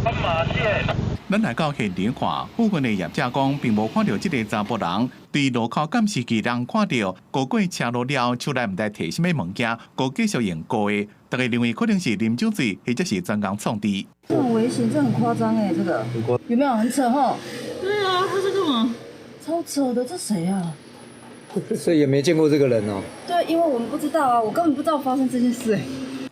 斑馬線。咱來到現場看，附近的業者講，並無看著這个查埔人佇路口監視器人看著過過車路了，手內毋知提啥物物件，閣繼續用高的。大家認為可能是啉酒醉，或者是專工創治。這很危險，這很誇張哎，這個有沒有很扯吼？對啊，他是幹嘛？超扯的，這誰啊？所以也沒見過這個人哦。對，因為我們不知道啊，我根本不知道發生這件事。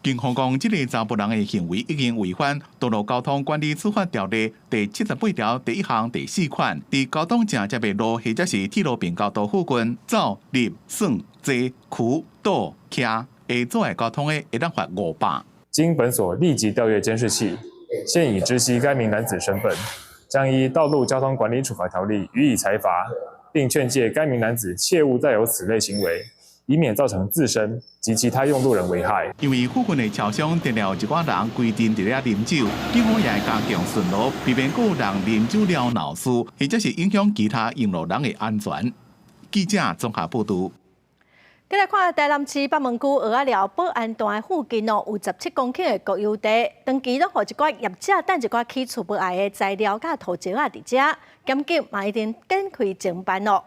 警方講，這个查埔人的行為已經違反《道路交通管理處罰條例》第78條第一項第四款，佇交通正接的路或者是鐵路平交道附近走、立、耍、坐、踞、倒、徛，會阻礙交通的，會當罰500。經本所立即調閱監視器，現已知悉該名男子身份，將依《道路交通管理處罰條例》予以裁罰，並勸誡該名男子切勿再有此類行為，以免造成自身及其他用路人危害。因為附近的車廂定了一寡人規陣佇咧啉酒，警方也會加強巡邏，避免閣有人啉酒了鬧事，或者是影響其他用路人的安全。記者綜合報導。再來看台南市北門區蚵仔寮保安段附近哦，有17公頃的國有地，長期攏予一寡業者等一寡起厝無愛的材料佮土石仔佇遮，檢警嘛已經展開偵辦咯。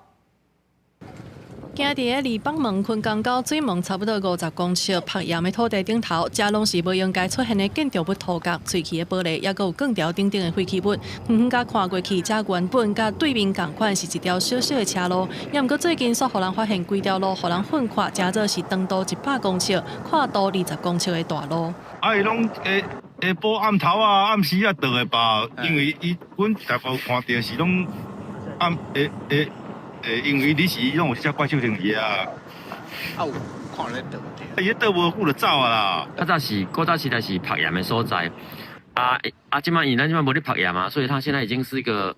行佇咧離北門昆江到水門差不多50公尺曝鹽的土地頂頭，遮攏是無應該出現的建築物塗角、碎去的玻璃，抑閣有鋼條等等的廢棄物。遠遠共看過去，遮原本佮對面仝款是一條小小的車路，抑毋過最近煞予人發現規條路予人糞闊，成做是長度100公尺、闊度20公尺的大路。啊，伊攏下下晡暗頭啊、暗時啊倒的吧，因為伊阮大部看著是攏暗下下。因為你是攏有這怪獸行為啊！啊有看咧倒伊咧倒無久就走啊啦。較早是古早時代是曝鹽的所在，啊啊，這擺因咱這擺無咧曝鹽啊，所以它現在已經是一個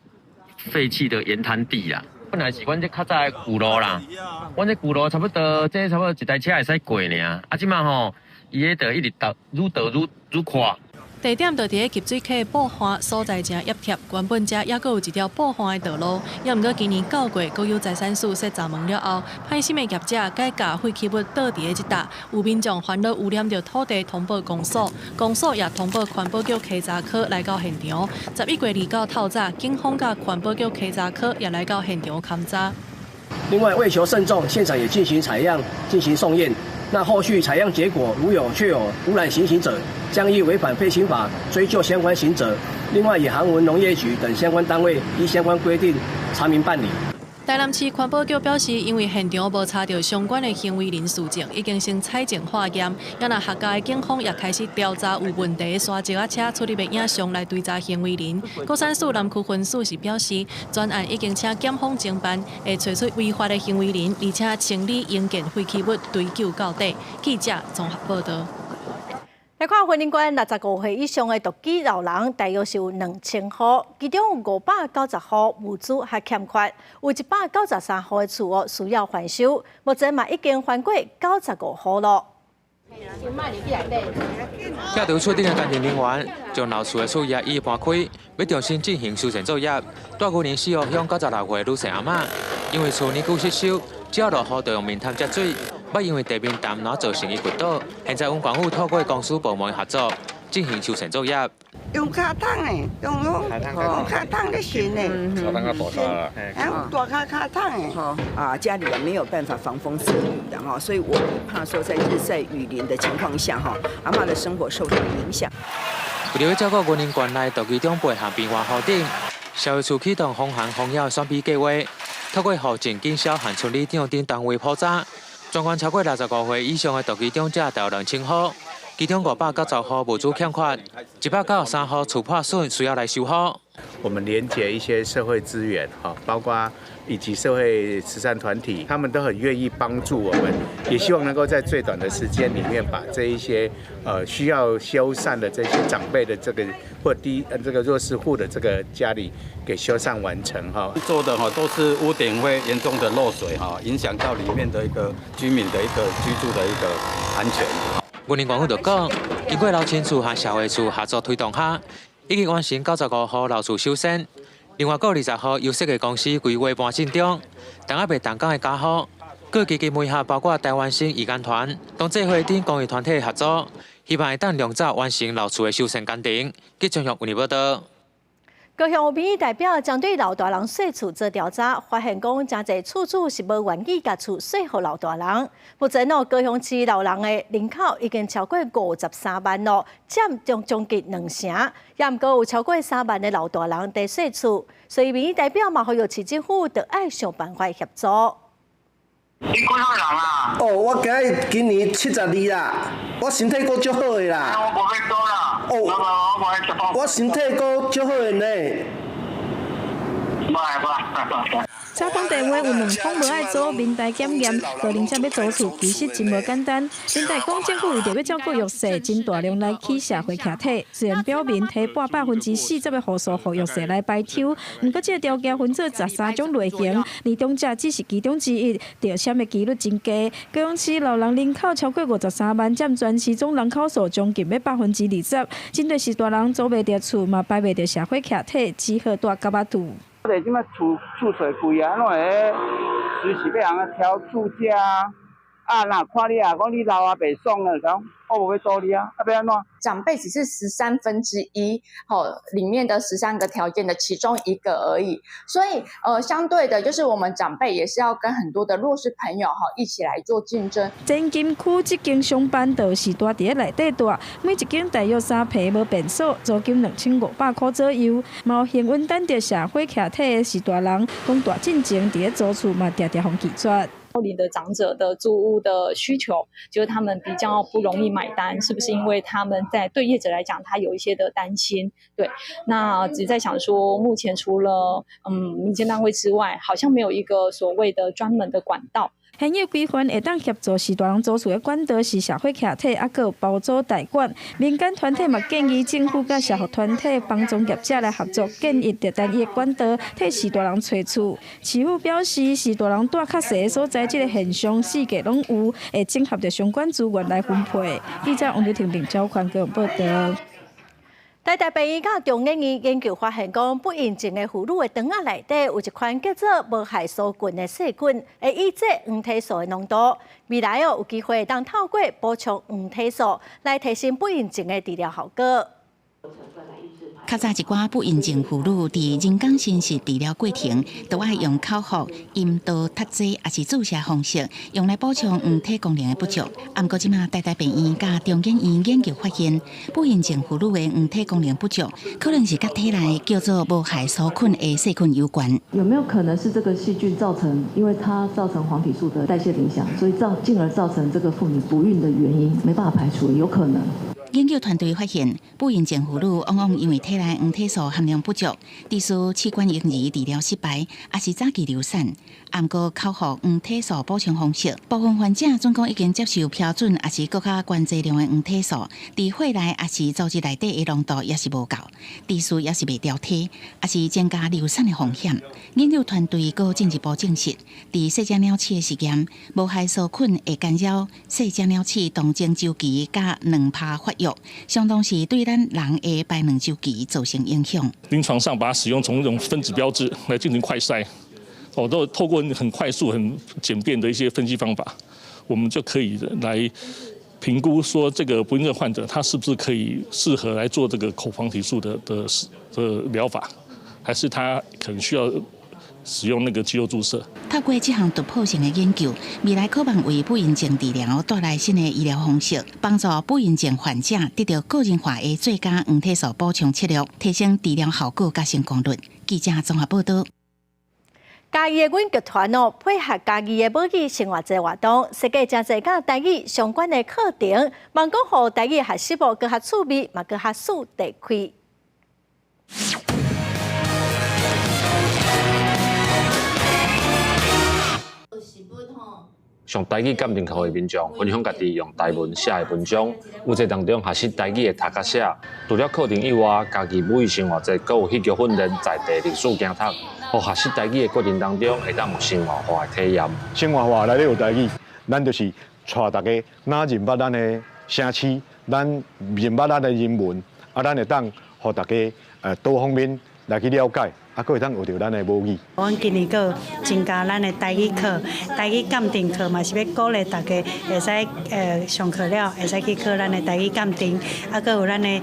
廢棄的鹽灘地啦。本來是阮這較早的舊路啦，阮這舊路差不多，這差不多一台車會使過爾。啊，這擺吼，伊彼度一直倒，愈倒愈愈寬。地點就佇咧集水區布岸所在正業貼，原本遮抑閣有一條布岸的道路，抑毋過今年9月國有財產署設閘門了後，歹心的業者改共廢棄物倒佇咧這搭，有民眾煩惱污染著土地，通報公所，公所也通報環保局稽查科來到現場。11月29透早，警方佮環保局稽查科也來到現場勘查。另外，為求慎重，現場也進行採樣，進行送驗。那後續採樣結果如有確有污染情形者，將依違反廢棄法追究相關刑責。另外，也函文農業局等相關單位依相關規定查明辦理。台南市環保局表示，因為現場無查著相關的行為人事證，已經先採證化驗。也若客家的警方也開始調查有問題的沙石仔車出入的影像來追查行為人。鼓山署南區分署是表示，專案已經請檢方偵辦，會揣出違法的行為人，而且清理營建廢棄物，追究到底。記者綜合報導。來看雲林縣65歲以上的獨居老人，大約是有2000戶，其中有590戶物資較欠缺，有193戶的厝哦需要翻修，目前嘛已經翻過95戶咯。拆除厝頂的工程人員將老厝的厝業一一搬開，欲重新進行修繕作業。住雲林四湖鄉96歲女性阿嬤，因為厝年久失修，只要落雨就用面潭積水。捌因為地面澹然造成伊跌倒，現在阮縣府透過公私部門合作進行修繕作業。用跤桶的，用用跤桶咧泋的。跤桶較大跤啦。大跤跤桶的。啊，家裡也沒有辦法防風遮雨的哈，所以我怕說在日曬雨淋的情況下哈，阿嬤的生活受到影響。為了照顧雲林縣內獨居長輩和邊緣戶頂，社會處啟動防寒防枵選比計劃，透過戶政警消和村里長等單位普查。全縣超過65歲以上的獨居長者大約2000戶，其中590戶物資欠缺，193戶厝破損需要來修好。我們連結一些社會資源，哈，包括以及社會慈善團體，他們都很願意幫助我們，也希望能夠在最短的時間裡面，把這一些需要修繕的這些長輩的這個或低這個弱勢戶的這個家裡給修繕完成哈。做的哈都是屋頂會嚴重的漏水哈，影響到裡面的一個居民的一個居住的一個安全。雲林縣府就講，經過老親處和社會處合作推動下，已經完成95戶老厝修繕，另外閣有20戶由設計公司規劃搬進中，但猶未動工的家戶，閣基金會合包括臺灣省義工團、同濟會等公益團體合作，希望會當量早完成老厝的修繕工程。記者為你報道。高雄有民意代表針對老大人稅厝做調查，發現講誠濟厝主是無願意共厝稅予老大人。目前哦，高雄市老人的人口已經超過53萬咯，佔將將近兩成，也毋過有超過3萬的老大人佇稅厝，所以民意代表嘛呼籲市政府著愛想辦法協助。你幾歲人啊？哦，我今日今年72啦，我身體閣足好的啦。我無欲租啦。哦，我身體閣足好的呢。無愛無。查訪電話有兩封無愛租，民代檢驗，高齡者欲租厝其實真無簡單。民代講政府為著欲照顧弱勢，真大量來起社會徛體。雖然表面提撥40%的戶數予弱勢來排抽，毋過這个條件分做13種類型，年長者只是其中之一，中籤的機率真低。高雄市老人人口超過53萬，佔全市總人口數將近欲20%。針對序大人租袂著厝，嘛排袂著社會徛體，只好蹛蛤仔厝。我哋這擺厝厝稅貴啊，攏會隨時欲人調厝價啊。啊，若看你啊，講你老啊袂爽啊，講我無欲租你啊，啊欲按怎？長輩只是1/13，吼，裡面的13個條件的其中一個而已。所以，相對的，就是我們長輩也是要跟很多的弱勢朋友，哈，一起來做競爭。前金區這間商辦就是蹛佇咧內底蹛，每一間大約3坪無便所，租金2500塊左右。嘛有幸運等著社會徛體的序大人，講蹛進前佇咧租厝嘛，定定予拒絕。高齡的長者的租屋的需求，就是他們比較不容易買單，是不是因為他們在對業者來講，他有一些的擔心？對，那只在想說，目前除了民間單位之外，好像沒有一個所謂的專門的管道。現有規範會當協助序大人租厝的管道是社會徛體，猶閣有包租代管。民間團體嘛建議政府佮社福團體幫助業者來合作，建立單一的管道，替序大人揣厝。市府表示，序大人蹛較濟的所在，這个現象四界攏有，會整合著相關資源來分配。記者王麗婷、林昭寬高雄報導。台大病院佮中研院研究發現，講不孕症的婦女的腸仔內底有一款叫做無害梭菌的細菌，會抑制黃體素的濃度。未來哦，有機會會當透過補充黃體素來提升不孕症的治療效果。較早一寡不孕症婦女佇人工生殖治療過程，都愛用口服、陰道脫劑，抑是注射方式，用來補充黃體功能的不足。毋過這馬台大病院佮中研院研究發現，不孕症婦女的黃體功能不足，可能是佮體內叫做無害梭菌的細菌有關。有沒有可能是這個細菌造成？因為它造成黃體素的代謝影響，所以造進而造成這個婦女不孕的原因，沒辦法排除，有可能。研究團隊發現，不孕症婦女往往因為體內黃體素含量不足，致使試管嬰兒治療失敗，抑是早期流產。毋過口服黃體素補充方式，部分患者準講已經接受標準，抑是閣較懸劑量的黃體素，佇血內抑是組織內底的濃度也是無夠，致使也是袂調體，抑是增加流產的風險。研究團隊閣進一步證實，佇細隻鳥鼠的實驗，無害梭菌會干擾細隻鳥鼠動靜週期佮卵泡發育，相當是對咱人的排卵週期造成影響。臨床上把它使用從一種分子標誌來進行快篩，哦，都透過很快速、很簡便的一些分析方法，我們就可以來評估說這個不孕症患者他是不是可以適合來做這個口黃體素的療法，還是他可能需要使用那個肌肉注射。透過這項突破性的研究，未來可望為不孕症治療帶來新的醫療方式，幫助不孕症患者得到個人化的最佳黃體素補充策略，提升治療效果佮成功率。記者綜合報導。嘉義的阮劇團哦，配合嘉義的母語生活節活動，設計誠濟佮台語相關的課程，望講予台語學習閣較趣味，嘛閣較爍地開。上台語感興趣的民眾分享家己用台文寫的文章，有這當中學習台語的讀佮寫。除了課程以外，嘉義母語生活節閣有戲劇訓練、在地歷史行讀，予學習台語的過程當中，會當有生活化的體驗。生活化內底有台語，咱就是帶大家若認捌咱的城市，咱認捌咱的人文，啊，咱會當予大家多方面來去了解，啊，閣會當學著咱的母語。阮今年閣增加咱的台語課、台語鑑定課，嘛是欲鼓勵大家會使上課了，會使去考咱的台語鑑定，啊，閣有咱的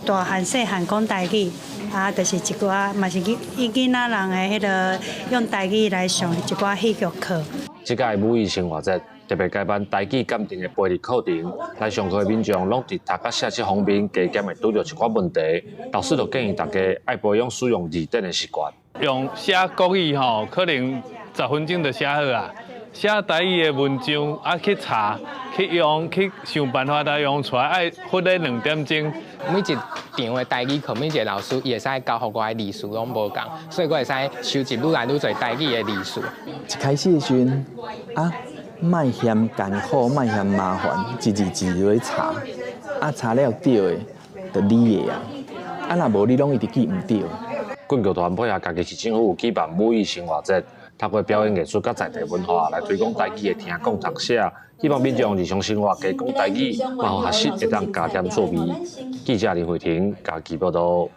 大漢細漢講台語，啊，就是一寡嘛是以囡仔人的彼个用台語來上一寡戲劇課。這屆母語生活節特別改辦台語鑑定的培力課程，來上課的民眾攏佇讀佮寫這方面加減會拄著一寡問題，老師就建議大家愛培養使用字典的習慣。用寫國語吼，可能10分鐘就寫好啊。寫台語的文章啊，去查、去用、去想辦法來用出來，愛花咧2點鐘。每一場的台語課，每一個老師伊會使教予我的字詞攏無仝，所以我會使收集愈來愈濟台語的字詞。一開始的時陣啊，莫嫌艱苦，莫嫌麻煩，一字一字落去查，啊查了對的，就你的啊，啊若無你攏一直記毋對。郡劇團配合嘉義市政府舉辦母語生活節，透過表演藝術佮在地文化來推廣台語的聽講讀寫，希望民眾日常生活加講台語，嘛予學習會當加添趣味。記者林慧婷嘉義報導。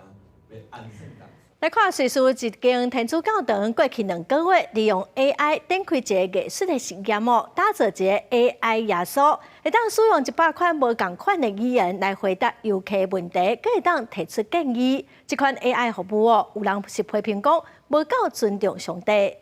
來看瑞士一間天主教堂過去2個月利用 AI 展開一個藝術的實驗哦，打造一個 AI 耶穌，會當使用100款無仝款的語言來回答遊客問題，閣會當提出建議。這款 AI 服務哦，有人是批評講無夠尊重上帝。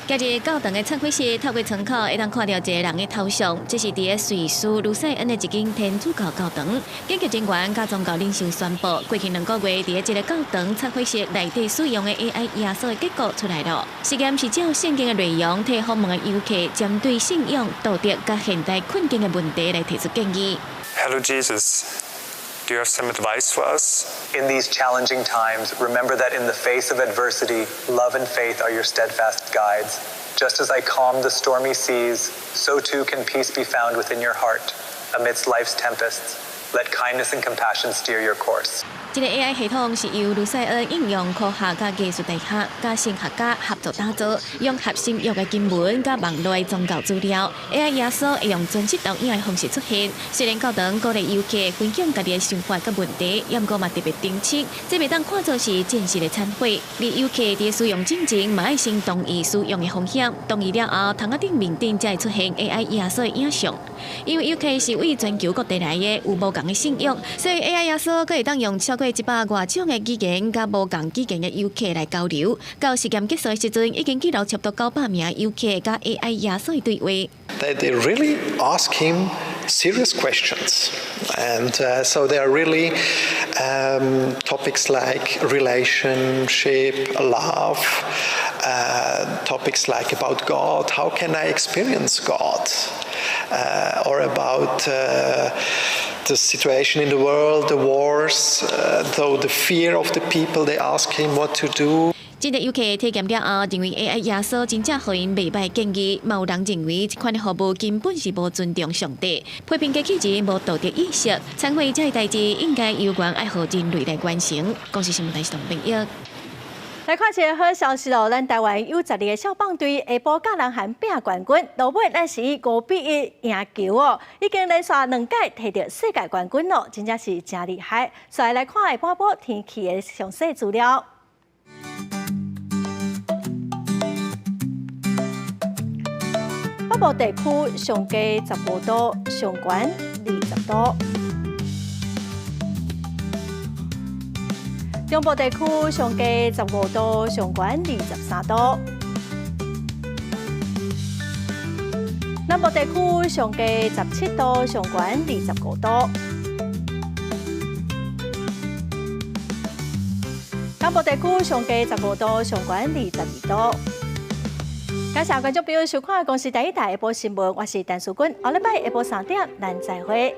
今日教堂的懺悔室，透過窗口會當看著一个人的頭像，這是佇个瑞士盧塞恩的一間天主教教堂。研究人員佮宗教領袖宣布，過去2個月佇个這个教堂懺悔室內底使用的 AI 耶穌的結果出來了。實驗是照聖經的內容，替訪問的遊客針對信仰、道德佮現代困境的問題來提出建議。 Hello Jesus, do you have some advice for us? In these challenging times, remember that in the face of adversity, love and faith are your steadfast guides. Just as I calmed the stormy seas, so too can peace be found within your heart. Amidst life's tempests, let kindness and compassion steer your course. 這个 AI 系統是由盧塞恩應用科學佮藝術大學佮神學家合作打造，用合新約的經文佮網路宗教資料，AI 耶穌會用全息投影的方式出現。雖然教堂鼓勵遊客分享家己的想法佮問題，毋過嘛特別澄清，這袂當看做是正式的懺悔。而遊客佇使用進前，嘛愛先同意使用的風險，同意了後，窗仔頂面頂才會出現 AI 耶穌的影像。因為遊客是為全球各地來的，有無仝的信仰，所以 AI 耶穌閣會當用超過100外種的語言佮無仝語言的遊客來交流。到實驗結束的時陣，已經記錄差不多900名遊客佮 AI 耶穌的對話。 They really ask him serious questions, and so they are really topics like relationship, love, topics like about God, how can I experience God, or about the situation in the world, the wars, though the fear of the people, they ask him what to do. 這个遊客體驗了後，認為 AI 耶穌真正予𪜶袂䆀建議，嘛有人認為這款的服務根本是無尊重上帝，批評機器人無道德意識，懺悔這个代誌應該由原愛予人類來完成。公視新聞台是董炳玉。來看一个好消息哦，咱台灣 U12的少棒隊下晡佮南韓拼冠軍，落尾咱是以5比1贏球哦，已經連續兩屆提著世界冠軍咯，真正是誠厲害。所以來看下晡晡天氣的詳細資料。北部地區上低15度，上懸20度。中部地區上低15度，上懸23度。南部地區上低17度，上懸25度。東部地區上低15度，上懸22度。感謝觀眾朋友收看《公視第一台下晡新聞》，我是陳淑君，後禮拜下晡3點，咱再會。。